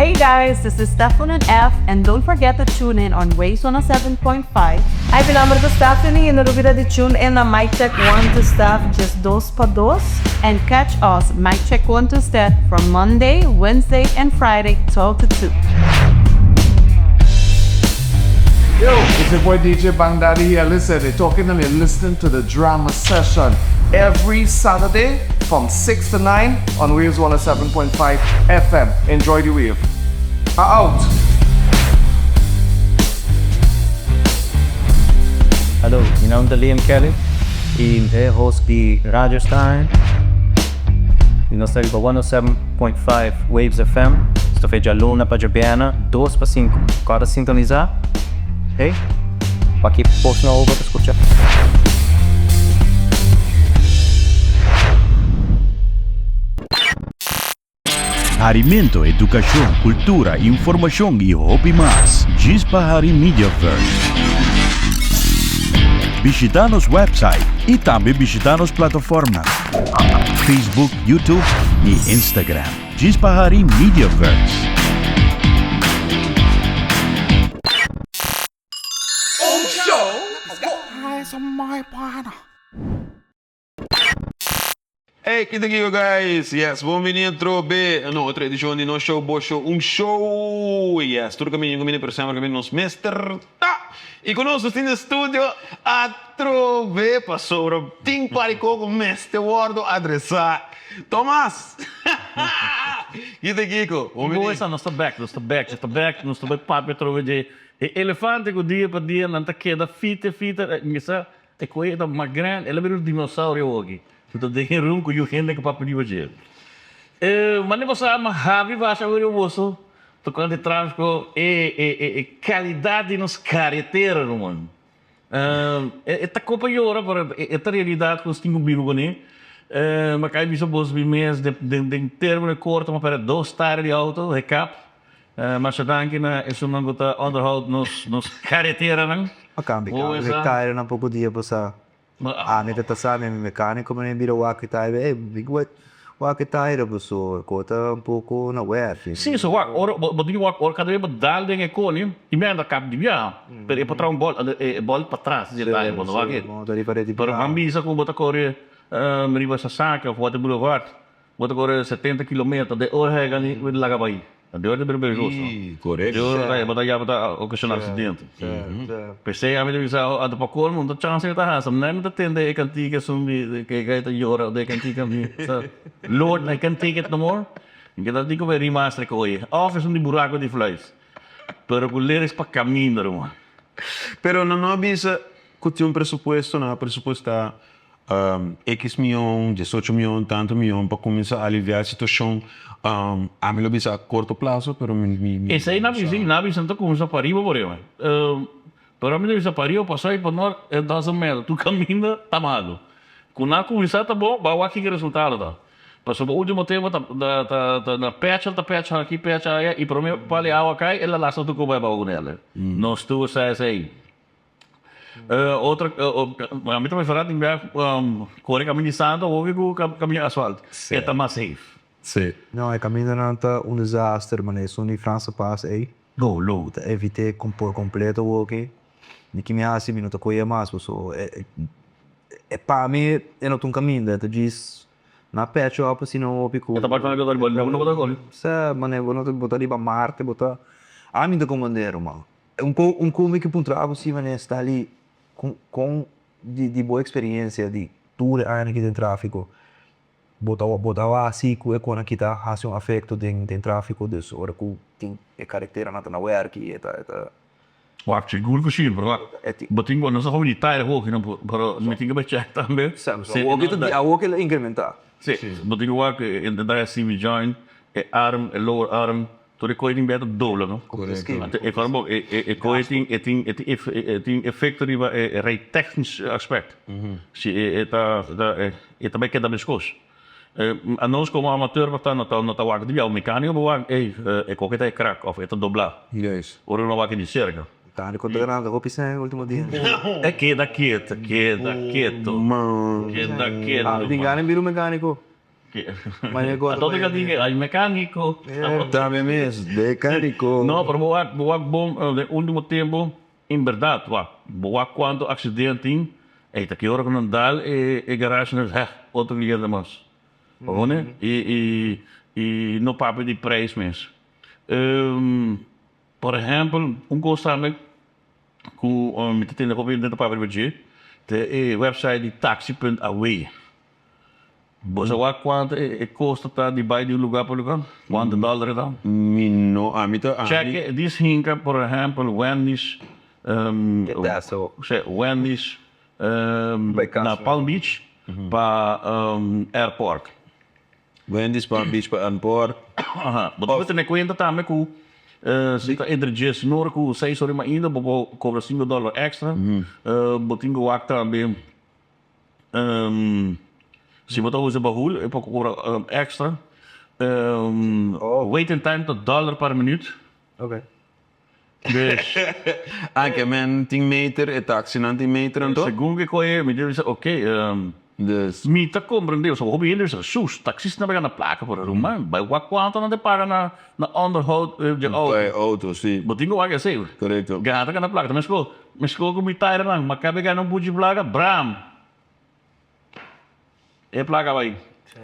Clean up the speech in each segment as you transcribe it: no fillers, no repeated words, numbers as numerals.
Hey guys, this is Stefan and F and don't forget to tune in on Waves 107.5. Hi, mi nomber ta Stephanie y no lubida di tune in na Mic Check 1 2 Stef djes dos pa dos. And catch us Mic Check 1 2 Stef from Monday, Wednesday and Friday 12 to 2. Yo, it's your boy DJ Bang Daddy here. Listen, they're talking and you're listening to the Drama Session every Saturday from 6 to 9 on Waves 107.5 FM. Enjoy the wave. Out! Hallo, mi nomber ta Liam Kelly y mi ta e host di Radio Stein. Y nos ta riba 107.5 Waves FM. Nos ta fecha luna pa djabièrnè dos pa sinku. Kòrda sintonisá, hey, pa ki pos nobo bo ta skucha. Harimento, edukashon, kultura, informashon i hopi mas. Djis pa hari Mediaverse. Bishita nos website i tambe bishita nos plataformnan, Facebook, YouTube i Instagram. Djis pa hari Mediaverse. Hey, kita kiko guys? Yes, bon bini atrobe na otro edishon di nos show, bo show, un show! Yes, tur kaminda un kaminda pero semper kaminda nos mester ta! I ku nos nos tin den studio atrobe pasobra tin par di koko mester wòrdu adresá. Tomas! Kita kiko? Bon bini. Bo esa nos ta bèk, nos ta bèk, nos ta bèk, nos ta bai papia atrobe dje e elefante ku dia pa dia nan ta keda fite fite, mi sa E koe ta mas grandi, el a bira un dinosaurio awoki. Su ta den e room ku yu hende ku papia riba dje. E mane bo sa ma Havi basha awor e boso tokante tráfiko e e e kalidat di nos karetera ruman. E ta kopa yora pero e ta realidat ku nos tin ku biba kuné. Mi a kai bisa bos mi mes den den término korto mi a pèrdè dos tire di outo hekap. Masha danki na esunnan ku ta onderhoud nos nos kareteranan. A kambia kambia e tairenan poko dia pasá. Ami ta ta sa mi mekaniko mi bira wak e taire ey mi ku wak e taire paso e ko ta un poko na wèf. Si so wak ora bo tin wak ora kada bes bo dal den e koni i mi anda kap di biaha pero e por traha un bòl e bòl patras di e taire bo no wak e pero ban bisa ku bo ta kore riba Sasaka of Water Boulevard Bo ta kore 70 kilometer de ora hega ni bo ta laga bai. De ora ta bira peligroso. De ora bo ta ya bo ta ocasiona accidente. P'esei ami ta bisa anto pa colmo no ta chance mi ta hasa. Nai mi ta tende e cantica esun di ke guy ta yora de cantica mi sa Lord I can't take it no more. Mi ke ta di como e remaster ke oye. Of esun di buraco di fluis. Pero cu lyrics pa caminda ruman. Pero nan no a bisa cu tin un presupuesto, nan a presupuesta X mion, diesocho mion, tantu mion pa kuminsá aliviá e situashon. Ami lo bisa a korto plaso, pero mi mi mi Esei nan bisa, nan bisa ta kuminsá pariba por ey. Pero ami ta bisa pariba pasó y panor it doesn't matter, tur kaminda ta malu. Ku nan kuminsá ta bon, bo a wak kiko resultado ta. Pasobra ultimo tempo ta ta ta na pecha ta pecha aki pecha aya y prome pali awa kai el a lasta tur ku bai abou kunel. Nos tur sa esei. Otro, ami ta prefera tin bia kore kaminda di santo hopi ku kaminda asfalt. E ta mas safe. Sí. No, e kamindanan ta un desaster, manera esun di Franse Pas ei. Lo, lo. Ta evit'é por kompleto woki. Di ki mi hasi mi no ta kohe mas paso e pa mi e no ta un kaminda, e ta djis na pecho op asina hopi ku. E ta parti ku bo no ta kore. Sa, manera bo no ta bo ta riba Marte, bo ta, ami ta komand'é ruman. Un ko un ko mi ke puntra abo si manera sta li kon kon di di bo experiencia di tur e añanan aki den trafico bo ta bo ta wak ku e kon aki ta hasi un afecto den den trafico dus ora ku tin e kareteranan ta na werk i e ta e ta. Wak sigur ku si pero wak bo tin ku nos a hopi di tayer hopi no pero mi tin ke bai check tambe si e no awor ke lo incrementa. Si bo tin ku wak intenta e CV joint e arm e lower arm Tur e koe tin bia ta dobla no. Korekto. E kòrda bo e koe tin e tin e tin e tin efekto riba e rijtechnisch aspect. Si e ta e ta bai keda meskos. Anos komo amateur por ta no ta no ta wak di bia un mekaniko por wak ey e koke ta e krak of e ta doblá. Ora no wak di serka. Mekániko ta ganando hopi sèn ultimo dia. E keda keto keda keto keda keto. Tin gana di bira un mekániko. Anto ta di ay mecanico. Tambe mes, mecanico. No, pero bo wak, bo wak bon den ultimo tempo, en berdad wak, bo wak cuanto accident tin, ey ta ki ora cu nan dal e garage nan heh, otro cliente mas. Bo hoor? Y y y no papia di prijs mes. Por ehempel, un cos tambe cu mi ta tende hopi hende ta papia riba dje, ta e website di taxi punt aw. Bo sa wak cuanto e costo ta di bay di un lugar pa lugar? Cuanto dollar e ta? Mi no, ami ta, ami. Check dis hinka por ehempel Wendy's, Wendy's na Palm Beach pa airport. Wendy's Palm Beach pa airport. Aha, bo tin ku tene kuenta tambe ku si ta entre djes nor ku seis ora mainta bo por kobra sinku dòler èkstra. Bo tin ku wak tambe si bo ta usa bahul e por kobra èkstra. Waiting time ta dòler par minüt. Dus. Ah, ke men tin meter, e taxinan tin meter anto? Segun ke koe, mi debe bisa, ok, Dus. Mi ta komprendé, pasobra hopi hende bisa, Sus, taxistanan bai gana plaka por e ruman, bai wak kuantu nan ta paga na na onderhoud dje auto. Pa e auto, si. Bo tin ku wak esei. Korekto. Gana ta gana plaka, ta meskos, meskos ku mi tairenan, mi a kabe gana un buchi plaka, bram! E plaka bai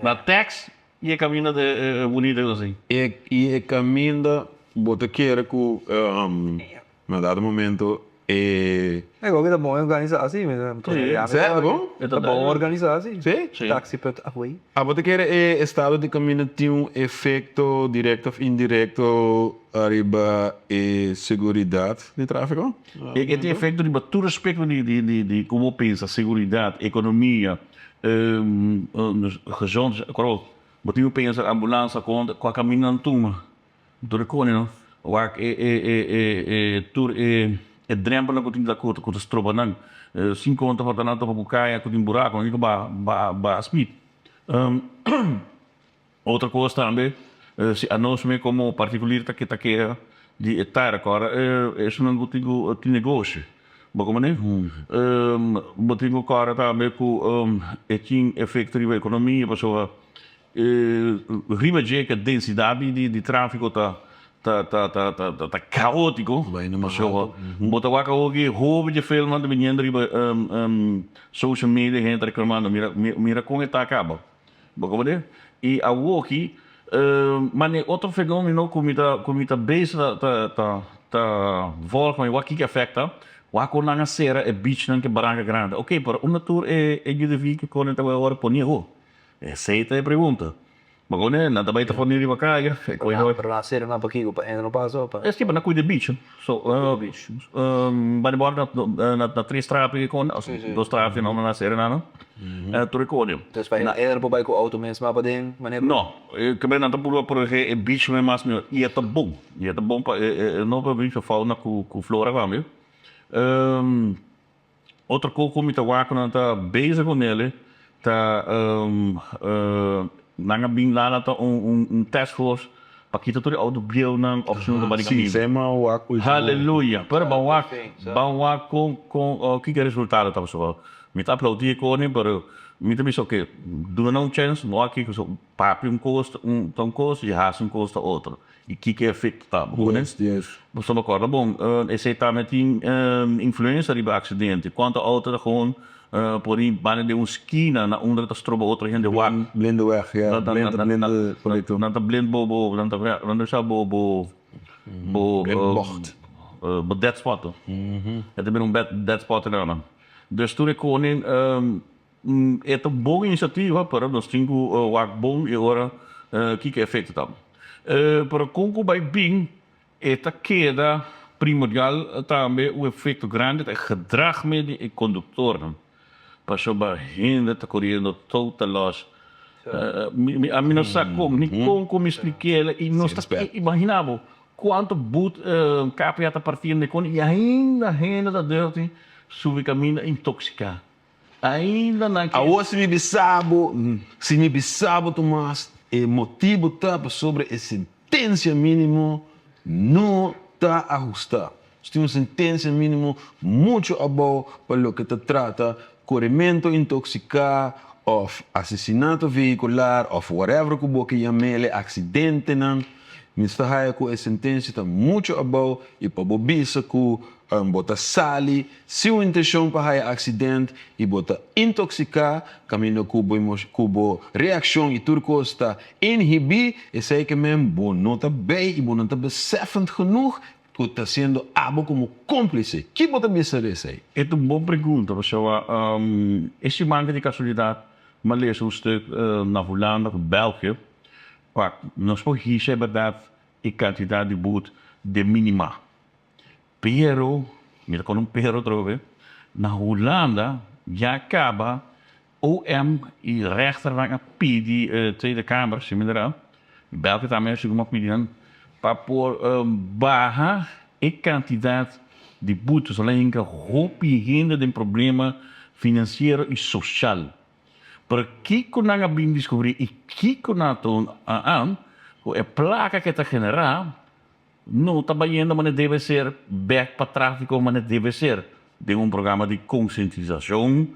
na tax y e caminda ta bunita así. Y e caminda bo ta kere cu na dado momento e. E gobi ta bon organisa asi. Sè bon? Ta bon organisa asi. Si? Taxi punt away. Abo ta kere e estado di caminda tin un efecto directo of indirecto ariba e seguridad di trafico? E tin efecto riba tur aspecto di como bo pensa, seguridad, economia, gezondheid, bo tin cu pensa ambulance con cua caminda nan tuma, tur e cone no, wak e tur e drempelnan cu tin cu ta stroba nan, sin conta pa nan topa cu caya cu tin buraco nan tin cu baha speed. Otro kos tambe, si anos mes komo partikulir ta kita keha di e tire kòrda esunnan ku tin ku tin negoshi, bo komprende? Bo tin ku kòrda tambe ku e tin efekto riba ekonomia pasobra riba dje ku densidat di trafiko ta ta kaotiko, pasobra bo ta wak awoki hopi dje filmnan ta biniendo riba social media hende ta reklamando mira mira kon e ta kaba. Bo comprende? I awoki, mane otro fenomeno ku mi ta ku mi ta bezig ta ta ta ta volg mi wak kiko afekta, wak kon nan a sera e beachnan ku e baranka grandi. Oke, pero unda tur e e yudevi ku konen ta bai ora pone awo? Esei ta e pregunta. Bo comprende? Nan ta bai ta pone riba kaya, e koe Pero nan a sera nan pakiko? Pa hende no pasa o pa? Esti pa nan kuida e beach. So, bani bor na na tres trapi kon, dos trapi nan na sera nan. Tur e koning. Dus pa hende no por bai ku outo mes mas paden manera ku. No, kende nan ta purba protegé e beach mes mas mihó i e ta bon, i e ta bon pa e no pa bichi fauna ku flora tambe. Otro kos ku mi ta wak ku nan ta bezig ku nele ta nan a bin lana ta un task force pa kita tur e outo bieunan òf si no ta bari kaminda. Haleluya! Pero ban wak, ban wak kon kon kiko e resultado ta pasobra Mi ta aplaudí e koning, pero mi ta bisa oke, duna nan un chèns, no a kiko so papia un kos ta un kos i hasi un kos ta otro. I kiko e efekto ta, bo koné? Pasobra kòrda bon, esei tambe tin influensia riba aksidente. Kuantu outo ta gewoon por i banda den un skina na unda ta stroba otro hende wak. Blinde weg, ja. Blind, blinde, korekto. Nan ta blind bo, bo, nan ta, nan ta bisa bo, bo. Bo, Bocht. Bo dead spot. E ta bira un dead spot nan. Dus tur e koning e ta bon inisiativa pero nos tin ku wak bon e ora kiko e efekto ta. Pero kon ku bai bin e ta keda primordial tambe un efekto grandi ta e gedrag mes di e konduktornan pasobra hende ta koriendo total los. Ami no sa kon ni kon ku mi splik'el i nos ta imagina bo Cuanto boet KPA ta partiendo e con y ainda hende ta dirty subi caminda intoxica. Ainda nan ke. Awor si mi bisa bo, si mi bisa bo Tomas, e motibo ta pasobra e sentencia minimo no ta ahusta. Nos tin un sentencia minimo mucho abou pa loke ta trata coremento intoxica. òf asesinato vehikular òf whatever ku bo ke yam'el e aksidentenan, mi ta haya ku e sentensia ta muchu abou i pa bo bisa ku bo ta sali sin un intenshon pa haya aksident i bo ta intoksiká kaminda ku bo ku bo reakshon i tur kos ta inhibí, esei ke men bo no ta bei i bo no ta beseffend genoeg Ku ta siendo abo komo kómplise. Ki bo ta bisa di esei? E ta un bon pregunta, pasobra e siman di kasualidat mi a lesa un stuk na Hulanda ku België pa nos por hisa e bèrdat e kantidat di but den minima. Pero, mi ta kòrda un pero atrobe, na Hulanda ya kaba OM y rechternan a pidi Tweede Kamer, si mi dera, België tambe a sigur a pidi nan pa por baha e cantidad di boetes. Lo hinca hopi hende den problema financiero y social. Pero kico nan a bin descubri y kico nan a toon aan, cu e placa cu e ta genera No ta bayendo manera debe ser bek pa trafico manera debe ser den un programa di concientisacion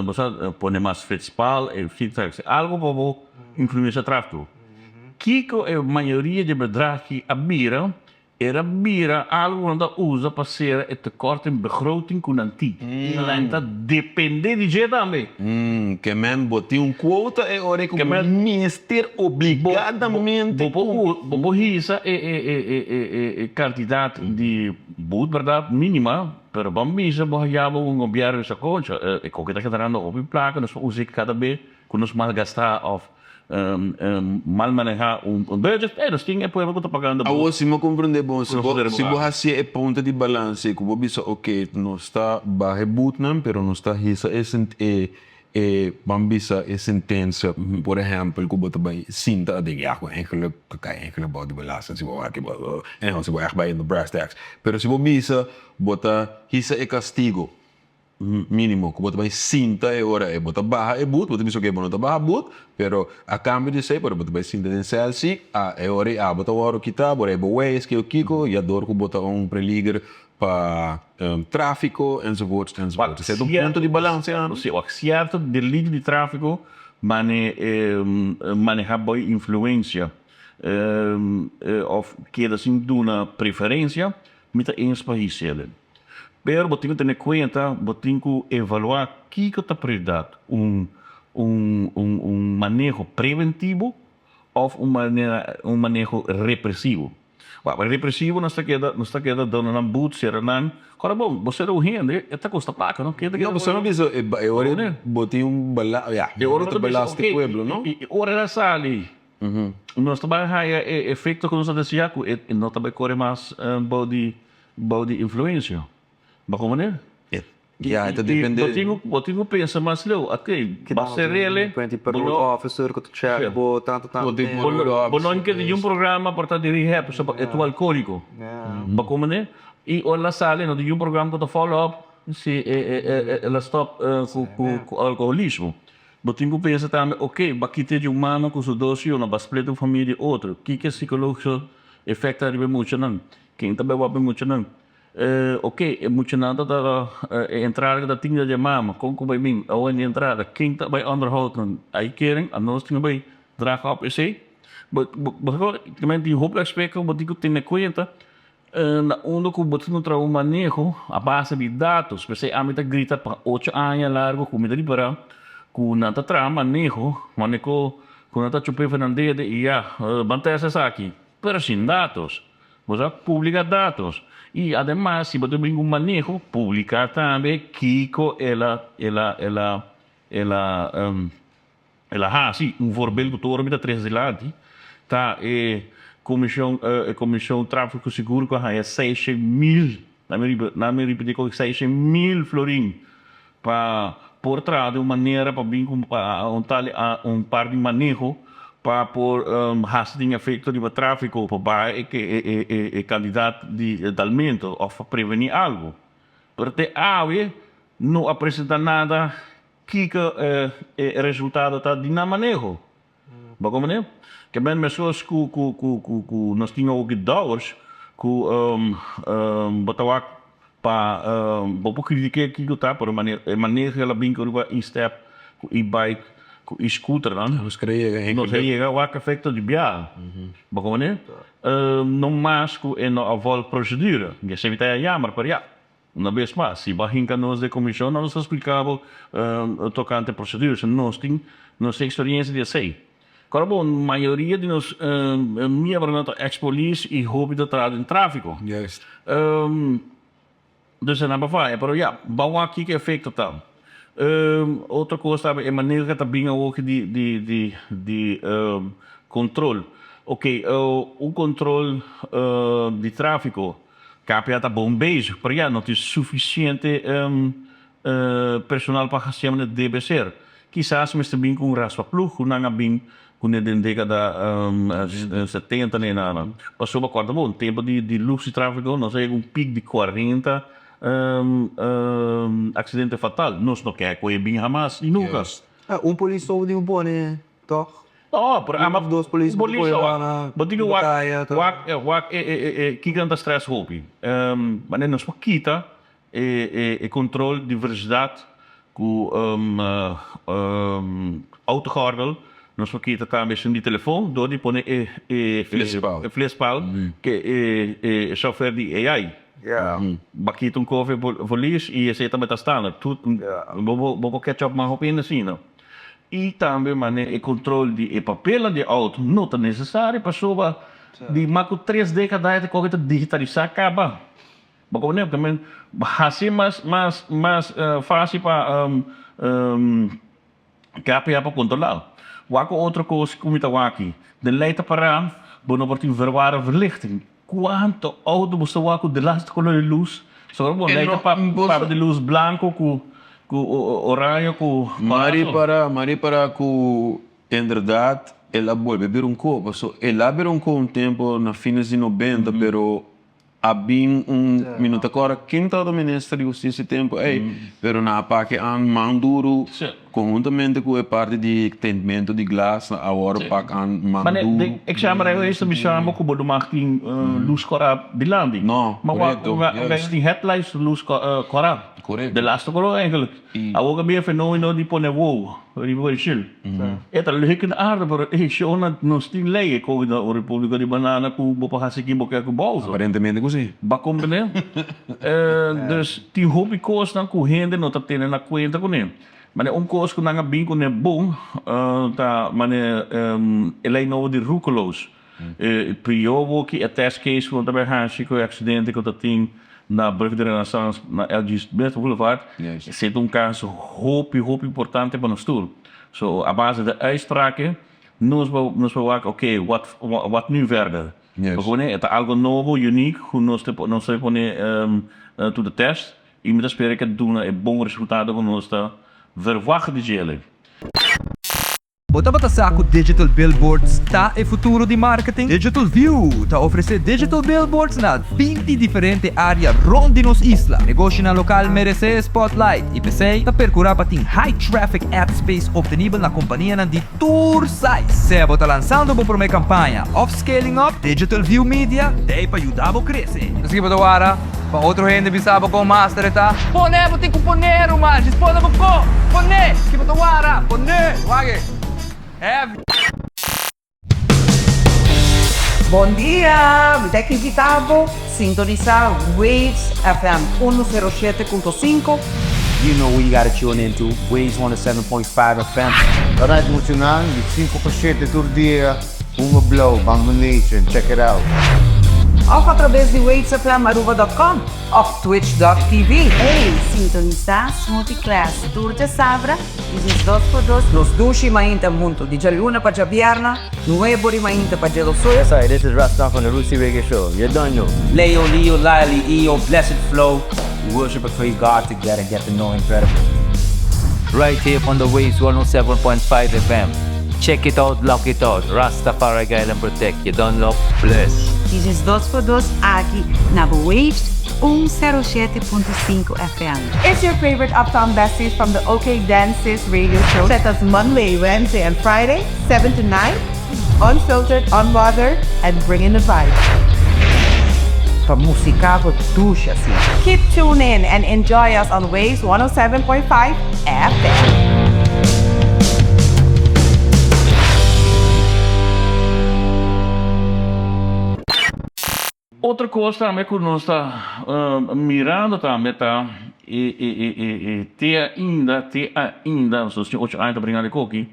bo sa pone mas flitspaal en fin algo pa bo influencia trafico. Kico e mayoria di bedrag a bira era bira algo cu nan ta usa pa cera e tekort en begroting cu nan tin y nan ta depende di dje tambe. Ke men bo tin un quota e ora ku bo mester obligadamente Bo bo por hisa e e e e e e kantidat di boet bèrdat mínima pero ban bisa bo haya bo un gobièrnu sa koncha e koke ta generando hopi plaka nos por usa kada be ku nos malgastá òf mal manehá un budget e nos tin e pueblo ku ta pagando Awor si mi a komprendé bon si bo si bo hasié e punto di balanse ku bo bisa oke nos ta baha e boetnan pero nos ta hisa e e e ban bisa e sentensia por ehèmpel ku bo ta bai sinta aden ya ku eigenlijk ta kai eigenlijk bou di belasting si bo wak anyhow si bo ègt bai in de brass tacks pero si bo bisa bo ta hisa e kastigo Minimo ku bo ta bai sinta e ora ei bo ta baha e but, bo ta bisa oke bo no ta baha but, pero a kambio di esei pero bo ta bai sinta den sèl si, a e ora ei abo ta wòrdu kitá, bo rei bo weis kiko kiko, ya dor ku bo ta un peliger pa tráfiko enzovoorts enzovoorts. Esei ta un punto di balanse ano. Si wak sierto delito di tráfiko mane maneha bo influensia òf keda sin duna preferensia mi ta eens pa his'el. Pero bo tin ku tene kuenta, bo tin ku evaluá kiko ta prioridat, un un un un maneho preventivo òf un manera un maneho represivo. Wak, represivo nos ta keda nos ta keda duna nan but, sera nan. Ora bon, bo sera un hende e ta kosta plaka, no? Ken ta No, keda pasobra mi bisa e ora Pone. bo tin un bala, ya, E ora bo bo ta ta bisa belasti oke, pueblo, no? i i ora el a sali Nos ta bai haya e efecto cu nos ta desea cu e no ta bai core mas bou di bou di influencia. Bo comprende? Ya, e ta depende. Bo tin cu bo tin cu pensa mas leu. Ok, bo serele, bo no. officer cu ta check bo tanto tanto tempo. Bo no ke ningun programa por ta di rehab pasobra e tu alcoholico. Bo comprende? Y ora la sali no tin ningun programa cu ta follow up si e la stop cu alcoholismo. Bo tin ku pensa tambe, oke, bo a kita di un mama ku su dos yu, no bo a split un famia di otro. Kiko e sikológiko efekto riba e muchanan? Ken ta bai wak e muchanan? Oke, e muchanan ta ta e entrada ku ta tin di e mama, kon ku bai bin? Awe di entrada, ken ta bai onderhoud nan? Ai keren, anos tin ku bai draga op esei. Bo bo tin hopi aspekto ku bo tin ku tene kuenta. Na unda ku bo tin un traha un maneho a base di datos, p'esei ami ta grita pa ocho aña largo ku mi ta ripará ku nan ta traha maneho, maneho ku nan ta chup'é for nan dede i ya, ban tèst esaki, pero sin datos. Bo sa publiká datos i ademas si bo ta bringa un maneho, publiká tambe kiko el a el a el a el a. El a hasi un voorbeeld ku tur ora mi ta trese dilanti, ta e komishon e komishon Tráfiko Sigur ku a haña seishen mil, na mi na mi ripití ku 600.000 florin pa por traha di un manera pa bin ku un tal un par di maneho pa por hasi tin efekto riba tráfiko pa baha e e e kantidat di dalmento òf pa prevení algu. Pero te awe no a presentá nada. Kiko e resultado ta di nan maneho? Bo comprende? Ke men meskos ku ku ku ku ku nos tin awoki dowers ku bo ta wak pa bo por kritik'é kiko ta pero e maneho el a bin ku riba in step. ku e-bike, ku e-scooternan. Nos kere yega en Nos a yega wak efecto di biaha. Bo komprende? No mas ku e no a volg procedure. Esei ta jammer, pero ya. Una bes mas, si bo a hinka nos den komishon, nos a splika bo tokante procedure. So nos tin nos tin eksperiencia di esei. Kòrda bo, mayoria di nos miembronan ta ex-polis i hopi ta traha den tráfiko. Dus nan por faya, pero ya, ban wak kiko e efekto ta. Otro kos tambe, e manera ku ta bin awoki di di di di kontrol. Oke, un kontrol di tráfiko, KPA ta bon bezig, pero ya, no tin sufisiente personal pa hasi manera debe ser. Kisas mester bin ku un raspaplug ku nan a bin kuné den dékada 70 n'e nan. Pasobra kòrda bo, tempu di lus di tráfiko nos a yega un pik di 40 aksidente fatal. Nos no ke ku e bin hamas ni nunka. Un polis so di pone tòg? No, pero Un òf dos polis bo bo tin ku wak wak wak e kiko nan ta strès hopi. Manera nos por kita E control di velocidad cu autogordel nos por kita tambe esun di telefon door di pone e flitspaal cu e software di AI. Bo a kita un koffie verlies y esey tambe ta standaard. Bo por catch up mas hopi hende asina. Y tambe manera e control di e papelnan di e auto no ta necesario pasobra di mas cu tres decada e ta koke ta digitalisa caba. Bo kono ta men hasi mas mas mas fácil pa KPA pa kontrolá. Wak un otro kos ku mi ta wak aki. Den lei ta pará bo no por tin verware verlichting. Kuantu outo bo sta wak ku delaste kolor di lus? Sobra bo lei ta papia di lus blanko ku ku oraño ku Mari para mari para ku inderdaad el a bolbe bira un ko paso el a bira un ko un tempo na fines di nobenta pero A bin un, mi no ta kòrda ken tabata minister di hustisia e tempu ei, pero nan a pake an man duru konhuntamente ku e parti di tentmentu di glas, nan a wòrdu pak an man Ma duru. den examen ei esta bisa bo ku bo no mag tin lus kòrá dilanti. No, Ma korekto, wak juist. tin headlights lus kòrá. Korekto. De laatste kolor eigenlijk. Awor a bin e fenomeno di pone wou riba e shil. E ta leuk en aardig, pero e shownan nos tin lei e koe na un Republika di Banana ku bo por hasi kin bo ke ku bolso. Aparentemente ku si. Bo a komprende? Dus tin hopi kosnan ku hende no ta tene na kuenta kuné. Mane un kos ku nan a bin kuné bon ta mane e lei nobo di roekeloos. E priobo ki e test case ku nan ta bai hashi ku e aksidente ku ta tin na Brug de Renaissance na LG Smith Boulevard, esei ta un kaso hopi hopi importante pa nos tur. So a base di uitspraken nos bo nos por wak oke wat wat nu verder. Pasobra e ta algo nobo, uniek ku nos ta nos ta pone to the test i mi ta spera ku e duna e bon resultado ku nos ta verwacht di djele. Bo tabata sa ku digital billboards ta e futuro di marketing? Digital View ta ofresé digital billboards na 20 diferente área rònt di nos isla. Negoshinan lokal meresé e spotlight i p'esei ta perkurá pa tin high traffic ad space optenibel na kompanianan di tur size. Sea bo ta lansando bo promé kampaña òf scaling up, Digital View Media t'ei pa yuda bo krese. Esaki bo ta wara pa otro hende bisa bo kon master e ta? Pone bo tin ku pone ruman, djis pone bo ko, pone, ki bo ta wara, pone, wak heavy. Bon dia! Mi ta invita bo sintonisa Waves FM 107.5. You know who you gotta tune in to, Waves 107.5 FM. Alright muchanan, di 5 pa 7 tur dia, Hunga Blauw, Bangma Nation, check it out. Of atrabes di wavesfmaruba.com of twitch.tv. Ey, sintonisa Smoothie Class tur djasabra di 12 pa 2. Nos dushi mainta hunto di djaluna pa djabierna, nuebo di mainta pa djedoso. Yes I, this is Rastan from the Rootsy Reggae Show, you done know. Leo, Leo, Lily, Eo, blessed flow. We worship and praise God together and get to know him better. Right here on the Waves 107.5 FM. Check it out, lock it out. Rastafari guide and protect. You done know? Bless. 12 pa 2 aki na Waves 107.5 FM. It's your favorite Uptown Besties from the OK Dances radio show. Set us Monday, Wednesday, and Friday, 7 to 9. Unfiltered, unbothered, and bring in the vibe. Pa musica bo dushi asina. Keep tuned in and enjoy us on Waves 107.5 FM. Otro kos tambe ku nos ta mirando tambe ta e e e e e te ainda te ainda nos tin ocho aña ta bringa di koki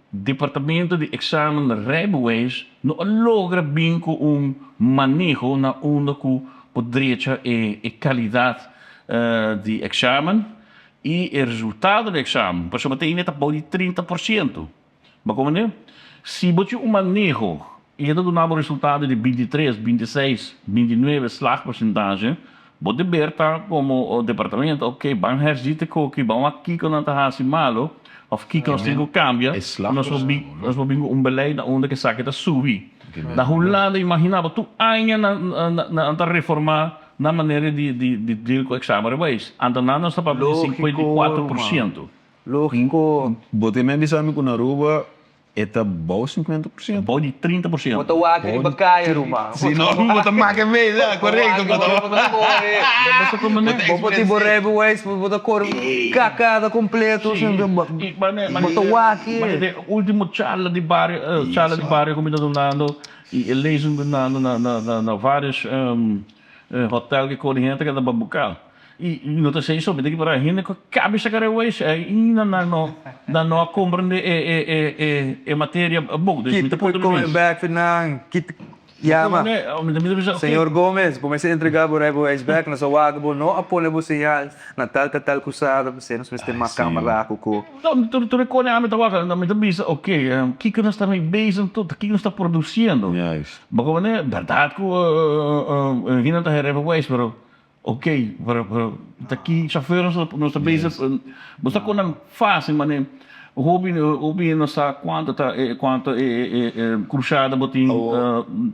departamento di examen rijbewijs no a logra bin ku un maneho na unda ku por drecha e e kalidat di examen i e resultado di examen pasobra te ainda ta bou di 30%. Bo comprende? Si bo tin un maneho y e ta duna bo resultado di 23, 26, 29 slaagpercentage, bo deber ta como departamento, ok, ban herzit e koki, ban wak kiko nan ta haci malo of kiko nos tin cu cambia, nos por bin, nos por bin cu un beleid na unda cu esaki ta subi. Na Hulanda, imagina bo, tur aña nan nan ta reforma nan manera di di deal cu examenrewijs. Anto nan nos ta papia di 54%. Lógiko. Bo tin men bisa mi ku na Aruba e ta bou 50%? Bou di 30%. Bo ta wak riba kaya ruman. Si no bo ta make mee sa korekto bo ta Bo por tin bo rijbewijs bo ta kore kakada kompleto bo ta wak. E ultimo charla di bario charla di bario ku mi ta dunando i e lezing dunando na na varios Hotel ki kor hende ta keda babuká. I no ta esei so, mi ta kibra hende ku kabes a kare wees ainda nan no nan no a komprende e e e e e materia bon. Dus mi ta Kita por puntra mi kome mes. bek fi nan, kita yama. Mi ta bisa oke. Señor Gomez, bo mester entrega bo rijbewijs bek, nos a wak bo no a pone bo señal na tal ta tal cruzada, p'esei nos mester mas camara ku ku. No, tur tur e kone ami ta wak, mi ta bisa oke, kiko nos ta mee bezig tur, kiko nos ta produciendo. Bo komo berdad ku hende ta hera rijbewijs pero ok pero pero ta ki chauffeur nos ta bezig bo sa kon nan facil mane hopi hopi hende no sa cuanto ta cuanto e e cruzada bo tin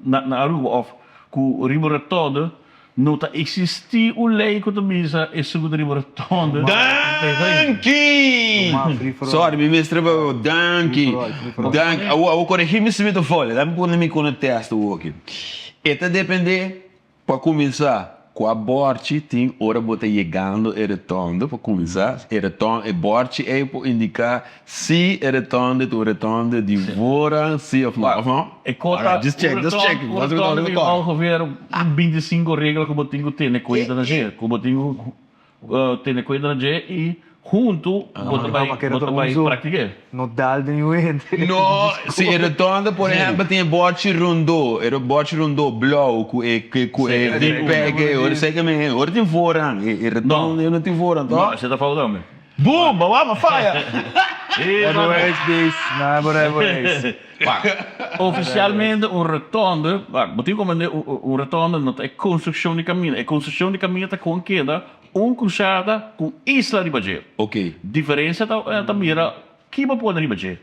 na Aruba of ku riba rotonde No ta existi un ley cu ta bisa esun cu ta riba rotonde. Danki! Sorry, mi mester pa danki. Danki. Awo, awo coregi mi si mi ta folle. Dame pone mi con e test awo aki. E ta depende pa cuminsa cua borchi tin ora bo ta yegando e rotonde pa cuminsa. E rotonde, e borchi ey por indica Si e rotonde ta un rotonde di voorrang, si of no? Of no? E kota, Alright, just check, just check. Un rotonde tin ongeveer un 25 regla ku bo tin ku tene kuenta na dje, ku bo tin ku tene kuenta na dje i huntu bo ta bai, bo ta bai praktik'é. No dal den yu hende. No, si e rotonde por ehempel tin e bòrchi rondó, e bòrchi rondó blou ku e ku e pege, ora esei ke men, ora tin voorrang, e rotonde no tin voorrang, toch? No, esei ta fout tambe. Boom! Bawa ma faya! Rijbewijs beest, na bo rijbewijs. Wak, ofisialmente un rotonde, wak, bo tin komprende un rotonde no ta e konstrukshon di kaminda, e konstrukshon di kaminda ta kon keda un krusada ku un isla riba dje. Ok. Diferensia ta ta mira ki bo pone riba dje.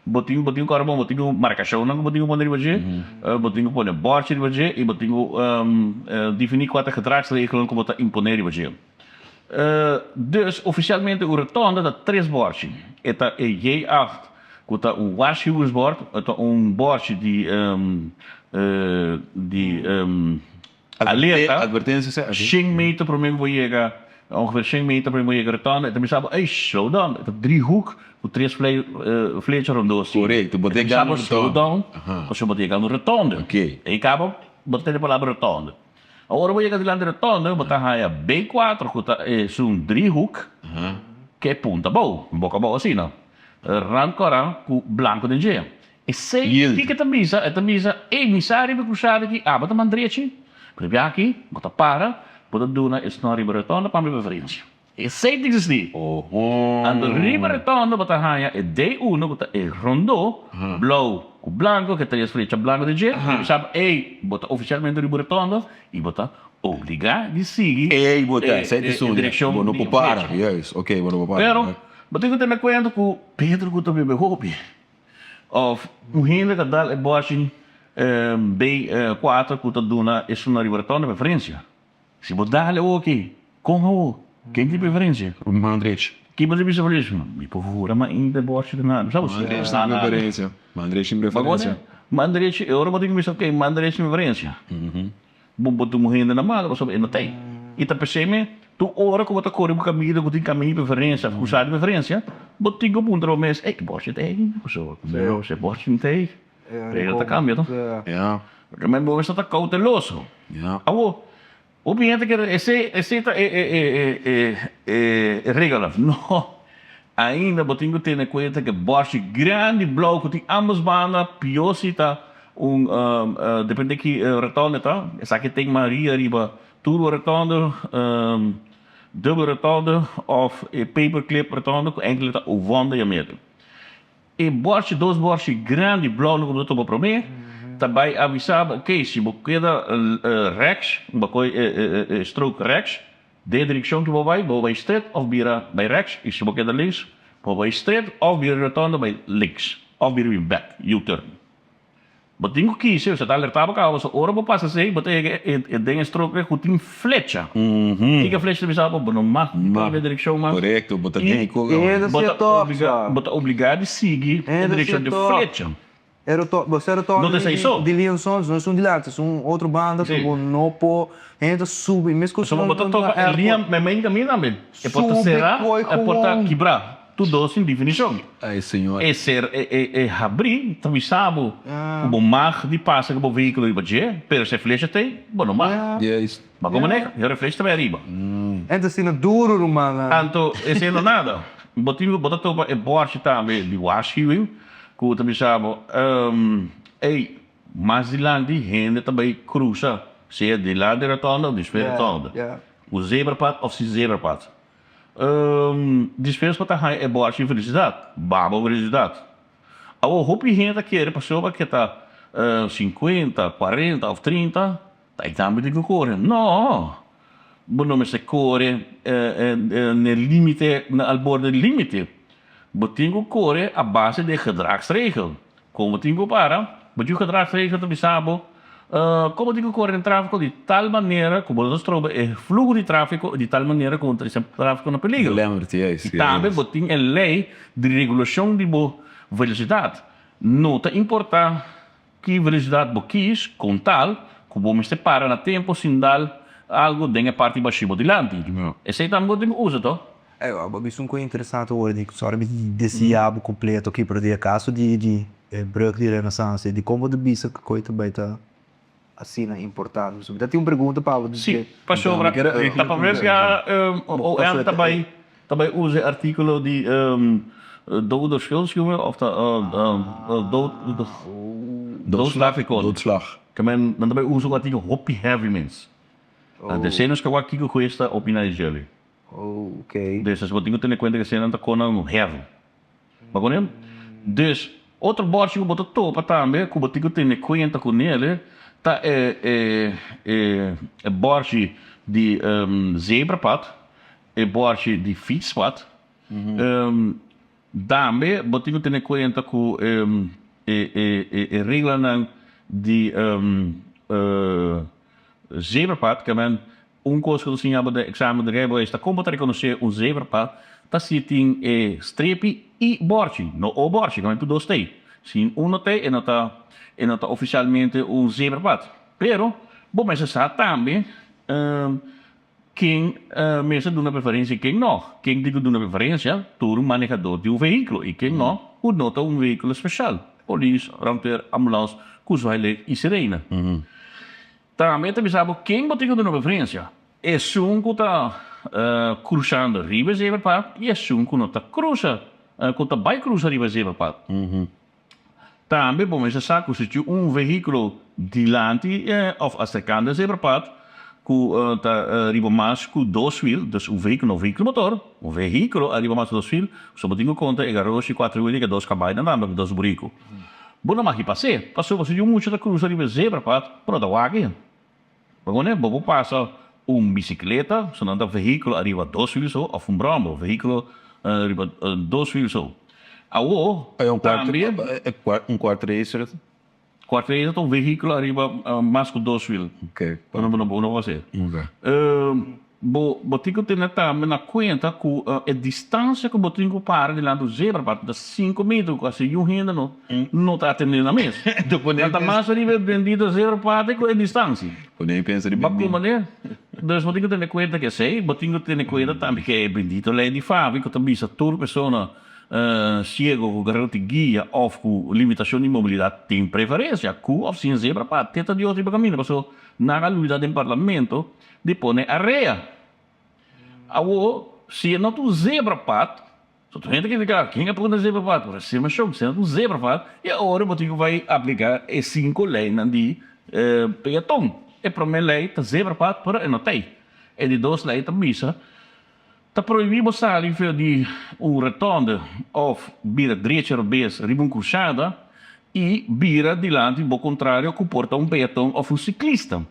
Bo tin bo tin ku ora bo tin ku markashonnan ku bo tin ku pone riba dje, bo tin ku pone bòrchi riba dje i bo tin ku definí kua ta gedragsregelnan ku bo ta imponé riba dje. Dus ofisialmente un rotonde ta tres bòrchi. E ta e J8 ku ta un waarschuwingsbord, e ta un bòrchi di di alerta. Advertensia sè. Shen meter promé ku bo yega, ongeveer shen meter promé ku bo yega rotonde, e ta bisa bo, ey, slow down. E ta driehoek ku tres flecha rondó asina. Korekto, bo ta E ta yega bisa na bo slow rotonde. down, pasobra bo ta yega na rotonde. Oké. E kaba bo ta tene palabra rotonde. Ora bo yega dilanti rotonde bo ta haya B cuatro cu ta esun driehoek ke punta abou, boca abou asina, rand cora cu blanco den dje. Esey kiko e ta bisa? E ta bisa, ey mi sa riba e cruzada aki, abo ta man drechi, pero bia aki bo ta para, bo ta duna esnan riba rotonde pa mi preferencia. Esey ta existi. Anto riba rotonde bo ta haya e D uno cu ta e rondo, blauw cu blanco, cu tres flecha blanco den dje, y bo sa, ey, bo ta oficialmente riba rotonde y bo ta obliga di sigui Ey, bo ta, esey ta e esun, direccion bo no di por e para, flecha. juist, ok, bo no por para. Pero, bo tin cu tene cuenta cu Pedro cu ta bebe hopi, of un hende ta dal e boshi B cuatro cu ta duna esun riba rotonde preferencia. Si bo dal awoki, kon awo? Ken tin preferencia? Man drechi. Ki bo ta bisa preferencia? Mi por hura ma inta borchi ta nada. Man drechi tin preferencia. Man drechi tin preferencia. Man drechi, e ora bo tin ku bisa ok, man drechi tin preferencia. Bo bo tin un hende na mano pasobra e no ta ei. I ta p'esei mi, tur ora ku bo ta kore bo kaminda ku tin kaminda di preferencia, krusá di preferencia, bo tin ku puntra bo mes, ey, borchi ta ei? Pasobra si e borchi no ta ei, regla ta kambia to. Pero bo mester ta cauteloso. Awor, hopi hende kere esey esey ta e e e e e reglanan. No, ainda bo tin cu tene cuenta cu e bòrchi grandi blou cu tin ambos banda, pio si ta un depende ki rotonde ta, esaki tin Maria riba tur rotonde, dubbel rotonde of e paperclip rotonde cu enkele ta ovonde yamedo. E bòrchi, dos bòrchi grandi blou ku bo ta topa promé, ta bai avisá bo, oke, si bo keda rèks, bo koi e strook rèks, den e direkshon ku bo bai, bo bai stret òf bira bai rèks, i si bo keda links, bo bai stret òf bira rotònde bai links, òf bira bin bèk, U-turn. Bo tin ku kise, bo ta alertá bo kaba pasobra ora bo pasa esei bo ta yega e den e strook ku tin flecha. Kiko e flecha ta bisa bo? Bo no mag kambia direkshon mas. Korekto, bo ta den e I bo ta obligá di sigui e direkshon di flecha. No ta esei so. Di Leon Sons no esun dilanti, esun otro banda ku bo no por, hende ta subi mes ku Pasobra bo ta topa e liña meimei kaminda tambe. E por ta será, e por ta kibrá. Tur dos tin definishon. Ai señor. E ser e e habrí ta bisa bo ku bo mag di pasa ku bo vehíkulo riba dje, pero si e flecha t'ei, bo no mag. Juist. Ma komo ne, e ora e flecha ta bai ariba. En ta asina duru, rumannan. Anto esei no nada. Bo tin ku bo ta topa e bòrchi tambe di waarschuwing ku ta bisa bo, Ey, mas dilanti hende ta bai krusa, sea dilanti e rotonde òf despues e rotonde. Ku zebrapad òf sin zebrapad. Despues bo ta haña e bòrchi felisidat, baba felisidat. Awor hopi hende ta kere pasobra ke ta sinkuenta, kuarenta òf trinta, ta e tambe tin ku kore. No! Bo no mester kore n'e límite, al borde di límite. Bo tin ku kore a base di e gedragsregel. Kon bo tin ku para? Bo dju gedragsregel ta bisa bo kon bo tin ku kore den tráfiko di tal manera ku bo no ta stroba e fluho di tráfiko i di tal manera ku bo no ta trese tráfiko na peligro. I tambe bo tin e lei di regulashon di bo velosidat. No ta importá ki velosidat bo kis, kon tal ku bo mester para na tempu sin dal algu den e parti bashí bo dilanti. Esei tambe bo tin ku usa to. Ey, bo a bisa un cosa interesante ora di, sorry mi desvia bo completo aki, pero di e caso di di e brug di Renaissance, di con bo ta bisa cu coy ta bay ta asina importante? Pasobra mi ta tin un pregunta pa bo. Si, pasobra ta pa mes ya OM ta bay ta bay usa e articulo di dood of schuldschuwe of ta dood doodslag. Doodslag. Ke men nan ta bay usa un articulo hopi heavy mens. Deseo nos ka wak kico cu esta opina di jelly. Oh, ok. Dus bo tin ku tene kuenta ku eseinan ta kona un heavy. Bo konem? Dus otro bòrchi ku bo ta topa tambe ku bo tin ku tene kuenta ku nele ta e e e e bòrchi di zebrapad, e bòrchi di fietspad. Tambe bo tin ku tene kuenta ku e e e e reglanan di zebrapad, ke men Un kos ku ta siña bo den eksamen di rijbewijs ta kon bo ta rekonosé un zebrapad ta si tin e strepi i bòrchi, no o bòrchi, kòmen tur dos t'ei. Si un no t'ei e no ta e no ta ofisialmente un zebrapad. Pero bo mester sa tambe ken mester duna preferensia i ken no. Ken tin ku duna preferensia? Tur un manehador di un vehíkulo i ken no ku no ta un vehíkulo speshal, polis, brandweer, ambulans, ku zwaailicht i sirena. Tambe ta bisa bo ken bo tin ku duna preferensia, esun ku ta krusando riba e zebrapad i esun ku no ta krusa, ku ta bai krusa riba e zebrapad. Tambe bo mester sa ku si tin un vehíkulo dilanti òf aserkando e zebrapad ku ta riba mas ku dos wiel, dus un vehíkulo, no vehíkulo motor, un vehíkulo ariba mas ku dos wiel, so bo tin ku konta e garoshi kuater wiel i e dos kabai nan tambe, dos buriku. Bo no mag di pas'é, pasobra si un mucha ta krusa riba e zebrapad, bo no ta wak e. Bo bo por pasa un bisikleta, so nan ta vehíkulo ariba dos wiel so, òf un bròmber, vehíkulo riba dos wiel so. Awor, tambe. Un kwart racer? Kwart racer ta un vehíkulo ariba mas ku dos wiel. Bo no por pas'é. Bo bo tin ku tene tambe na kuenta ku e distansia ku bo tin ku para dilanti un zebra pa ta sinku metro ku asi yu hende no no ta atende nan mes. Nan ta mas riba e bendito zebra parti ku e distansia. Bo komprende? Dus bo tin ku tene kuenta ku esei, bo tin ku tene kuenta tambe ku e bendito lei di Fabi ku ta bisa tur persona. Ciego cu garot di guia of cu limitacion di mobilidad tin preferencia cu of sin zebrapad. Te ta Dios riba caminda pasobra nan a lubida den parlamento di pone area. Awo si e no ta un zebrapad, so tur hende critica ken a pone zebrapad? Pero esei shon, si e no ta un zebrapad y awor bo tin cu bay aplica e cinco leynan di peaton. E prome ley ta zebrapad pero e no ta ey. E di dos ley ta bisa. Ta prohibí bo sali via di un rotonde òf bira drecha robes riba un krusada i bira dilanti bo kontrario ku por ta un peaton òf un siklista.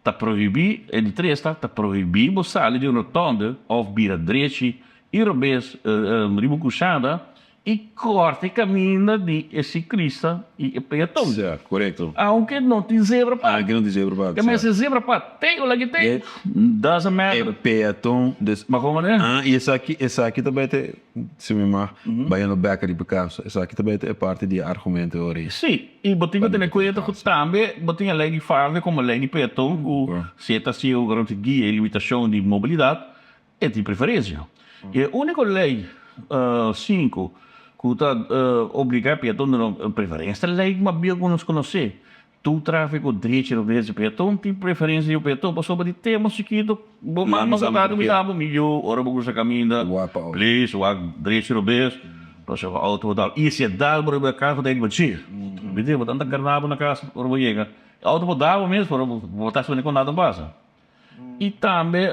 Ta prohibí, e di tres ta, ta prohibí bo sali di un rotonde òf bira drechi i robes riba un krusada I kòrta e kaminda di e siklista i e peaton. Sa, korekto. Aunke no tin zebra pad. Aunke no tin zebra pad, sa. Ke zebra pad te o laki te, doesn't matter. E peaton, dus. Ma kon manera? Ah, i esaki, esaki ta bay te, si mi mag, bayendo bek riba kaso, esaki ta bay te e parti di e argumento ora ei. Si, i bo tin ku tene kuenta ku tambe bo tin e lei di fave komo lei di peaton ku si e ta siegu ku ta guia e limitashon di mobilidat, E tin preferencia. E unico ley cinco cu ta obliga peaton duna preferencia ta ley mas bieu cu nos conoce. Tur trafico drechi of derechi peaton tin preferencia di peaton pasobra di tempo chikito bo mama cu tata bisa bo mi yu ora bo crusa caminda please wak drechi of bes pasobra auto bo dal y si e dal bo riba e cas bo ta yega bachi bo ta anda garna bo na cas ora bo yega e auto por dal bo mes pero bo ta spende con nada pasa. I tambe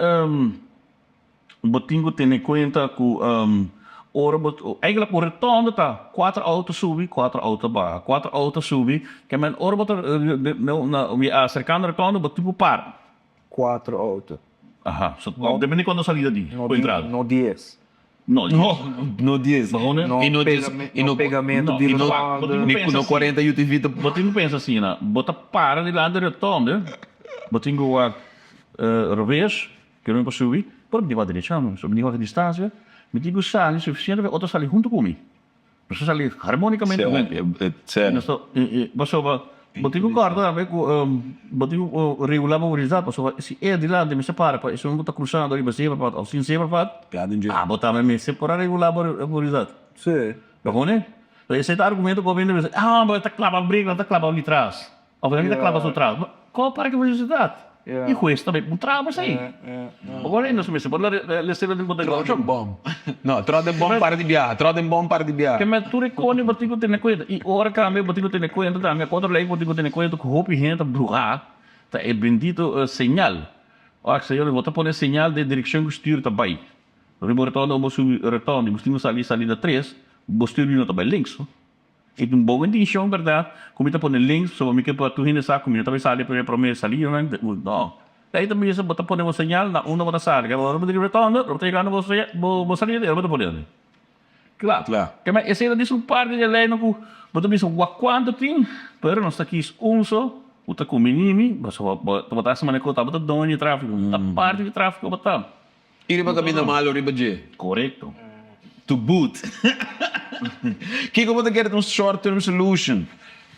bo tin ku tene kuenta ku ora bo eigenlijk un rotonde ta kuater outo subi kuater outo baha kuater outo subi ke men ora bo ta aserkando rotonde bo tin ku para. Kuater outo. Aha so depende kuantu salida tin ku entrada. No dies. No dies. No dies. No pegamento di rotonde. No 40 UTV ta. Bo tin ku pensa asina, bo ta para dilanti di rotonde, bo tin ku wak reves, ke no pa subi, pero mi tin wak derecha, mi tin wak distansia, mi tin ku sali sufisiente pa e otro sali huntu ku mi. Nos ta sali harmonicamente huntu. Pasobra bo tin ku kòrda tambe ku bo tin ku regulá bo velosidad pasobra si e dilanti mester para pa esun ku ta krusando riba zebrapad òf sin zebrapad, abo tambe mester por a regulá bo velosidad. Bo pone? Esei ta argumento ku bo bini bisa, ah bo ta klaba brek, nan ta klaba mi tras. Of nan ta klaba su tras. Ko para ki velosidad? I hues tambe un traba esei. Bo por nos mester por lester den bo declaracion. Trot den bom. No, trot den bom para di biaha. Trot den bom para di biaha. Ke men tur e koni bo tin ku tene kuenta. I ora kambia bo tin ku tene kuenta tambe. Otro lei bo tin ku tene kuenta ku hopi hende ta bruha ta e bendito señal. Ora señor bo ta pone señal den direkshon ku stuur ta bai. Riba rotonda bo subi rotonda i bo tin ku sali salida tres bo stuur no ta bai links. E tin bon intencion berdad cu mi ta pone links pasobra mi ke pa tur hende sa cu mi no ta bay sali prome prome salidanan no ta bisa bo ta pone bo señal na unda bo ta sali ora bo ta riba rotonda bo ta yegando bo bo salida y ora bo ta pone kla kema esey ta disa un parti di e leynan cu bo ta bisa wak cuanto tin pero nos ta kis un so cu ta cumbini mi pasobra bo ta haci manera cu bo ta doño di trafico ta parti di trafico bo ta. I riba caminda malo riba dje. Corecto. To boot. Kico bo ta kere ta un short term solution?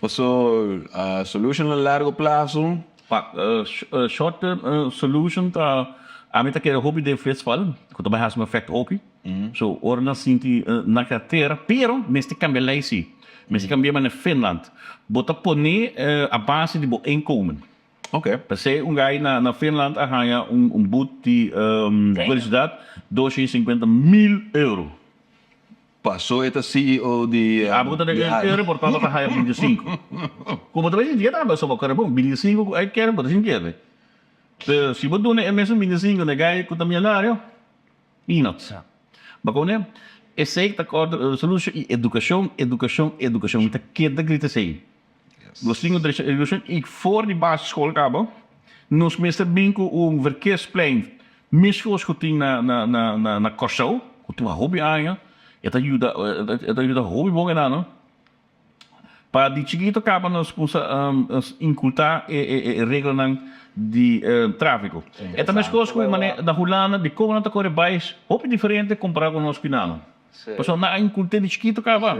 Paso solution a largo plazo. Pa short term solution ta ami ta kere hopi den flitspaal cu ta bay haci un effect hopi. So ora nan sinti nan cartera pero mester cambia ley si. Mester cambia manera Finland. Bo ta pone a base di bo inkomen. Ok. P'esei un gai na na Finland a haña un un but di velocidad 250 mil euro. Paso e ta CEO di Abo ta den euro por tanto ta haña 25. Ku bo ta bai sinti tambe so bo kere bon 25 ku ai kere bo ta sinti kere. Pero si bo duna e mesun 25 na e gai ku ta miyonario peanuts. Bo kone? Esei ta kòrda solushon i edukashon edukashon edukashon mi ta keda grita esei. Nos tin un derecho educacion y for di basisschool caba nos mester bin cu un verkeersplein mescos cu tin na na na Corsou cu tin hopi aña e ta yuda e ta yuda hopi bon enano pa di chikito caba nos cuminsa inculta e e reglanan di trafico e ta mescos cu manera na Hulanda di como nan ta core bais hopi diferente compara cu nos cuinano. Pasobra nan a incult'é di chikito caba.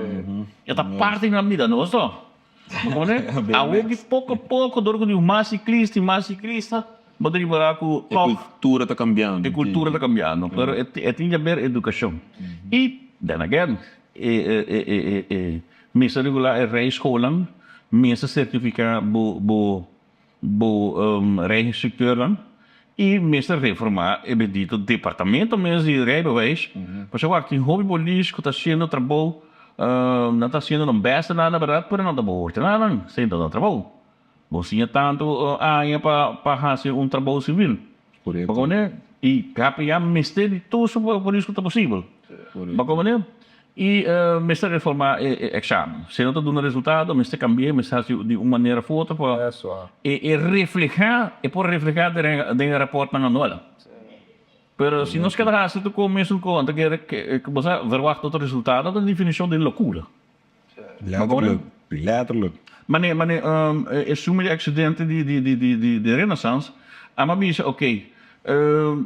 E ta parti di nan bida, no so? Bo comprende? Awor ki poco a poco dor cu tin mas ciclista y mas ciclista, bo ta ripara cu E cultura ta cambiando. E cultura ta cambiando, pero e tin di haber educacion. Y, then again. E e e e mester regulá e rijschoolnan, mester sertifiká bo bo bo rijinstructeurnan i mester reformá e bendito departamento mes di rijbewijs. Pasobra wak tin hopi polis ku ta hasiendo trabou, nan ta hasiendo nan bèst nan na bèrdat, pero nan ta bohorte nan, esei no ta nan trabou. Bo siña tantu aña pa pa hasi un trabou sivil. Bo komprende? I KPA mester di tur su polis ku ta posibel. Bo komprende? I mester reforma e e eksamen. Si no ta duna resultado mester kambi'é, mester hasi di un manera of otro pa e e reflehá, e por reflehá den den e raportnan anual. Pero si nos keda hasi tur kon mesun kon, anto kere ke bo sa verwagt otro resultado, ta definishon di lokura. Letterlijk, letterlijk. Mane, mane e suma di accidente di di di di di di Renaissance, a mi a bisa ok,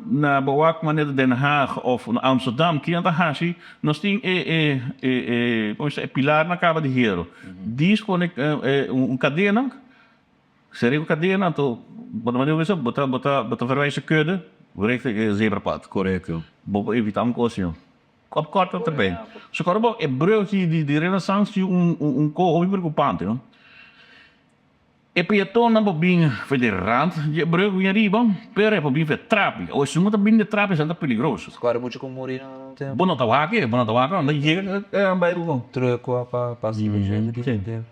na bo wak mane Den Haag of na Amsterdam kinan ta haci, nos tin e e e e como se e pilarnan caba di hero, dis pone un cadena, sera cu cadena anto bo ta mane bo ta bo ta bo ta verwijs e kudde richting e zebrapad. Correcto. Bo por evita un cos asina. Kòp kòrt ta bay. So kòrda bo e brug di di Renaissance tin un un ko hopi preokupante no. E peatonnan por bin for di rand di e brug bin ariba pero e por bin for e trapi. Awe esun ku ta bin di e trapi esnan ta peligroso. Kòrda muchu ku muri na tempu. Bo no ta wak e, bo no ta wak no. Yega bay ku. Truck ku a pasa di tempu.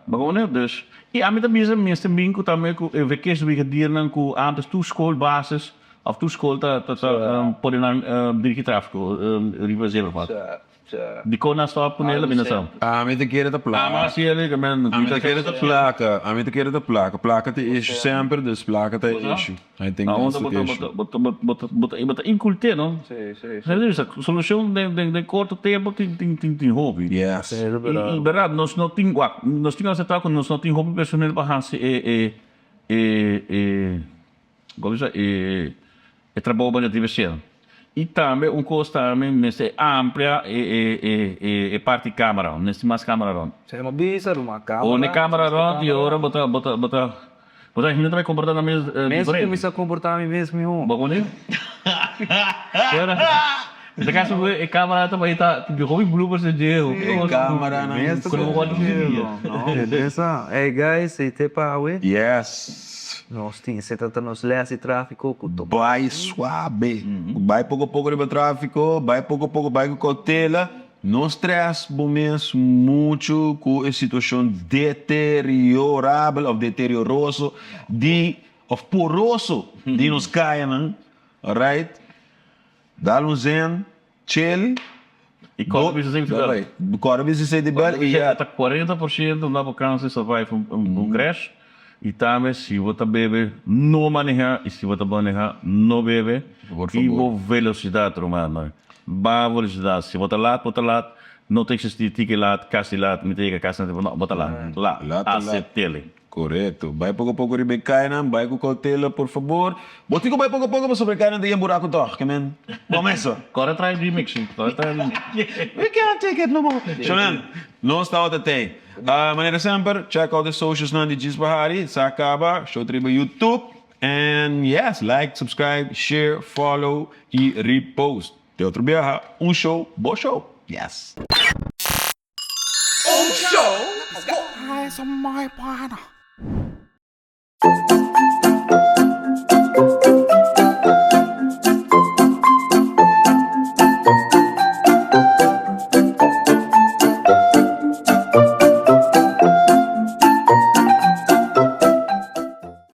Bo dus y ami ta bisa mester bin cu tambe cu e verkeersbrigadiernan cu antes tur school basis of tur school ta ta pone nan dirigi trafico riba zebrapad. Dicon nan stop cu nel mi no sa. Ami ta kere ta placa. Ama haci el e men. Ami ta kere ta placa. Ami ta kere ta placa. Placa ta e issue semper dus placa ta e issue. I think that's the issue. Bo ta inculté no. Solucion den corto tempo tin hopi. Yes. Y berdad nos no tin wak nos tin acepta cu nos no tin hopi personel pa haci e e e como bisa e e trabou pa debe ser. Y tambe un cos tambe mester amplia e e e e parti camera mester mas camera rond. Pone camera rond y ora bo ta bo ta bo ta. Bo ta hende ta bai komportá nan mes diferente. Mes kuminsá komportá mi mes mihó. Bo koné? Pero, en caso ku e kamera ta bai ta tin hopi bloopers den dje, hopi E kameranan ku no wòrdu subi. No, esa. Ey guys, ei te pa awe. Yes. Nos tin, esei ta nos lès di tráfiko ku topa. Bai suabe. Bai poko poko riba tráfiko, bai poko poko, bai ku koutela. No stress bo mes muchu ku e situashon deteriorabel òf deterioroso di òf poroso di nos kayanan, alright? Dal un zen, chill. I kòrda bisa safety belt. Kòrda bisa safety belt i ya. Ta 40% na bo kans di survive un crash i tambe si bo ta bebe no maneha i si bo ta maneha no bebe i bo velosidat rumannan. Ba velocidad, si bo ta laat, bo ta laat, no ta existi tiki laat, casi laat, mi ta yega casi na tempo, no, bo ta laat, laat, Laat ta laat. aceptele. Corecto. Bai poco poco riba e cainan, bai cu cautela por fabor. Bo tin cu bai poco poco pasobra e cainan ta yen buraco toch, ke men? Bo mesa. Corre trae remix, corre trae remix. We can't take it no more. Shonan, nos tawata tey. Manera semper, check out e socialsnan di Djis Bahari, sa caba, show ta riba YouTube. And yes, like, subscribe, share, follow y repost. Te otro biaha, un show, bo show. Yes. Un show.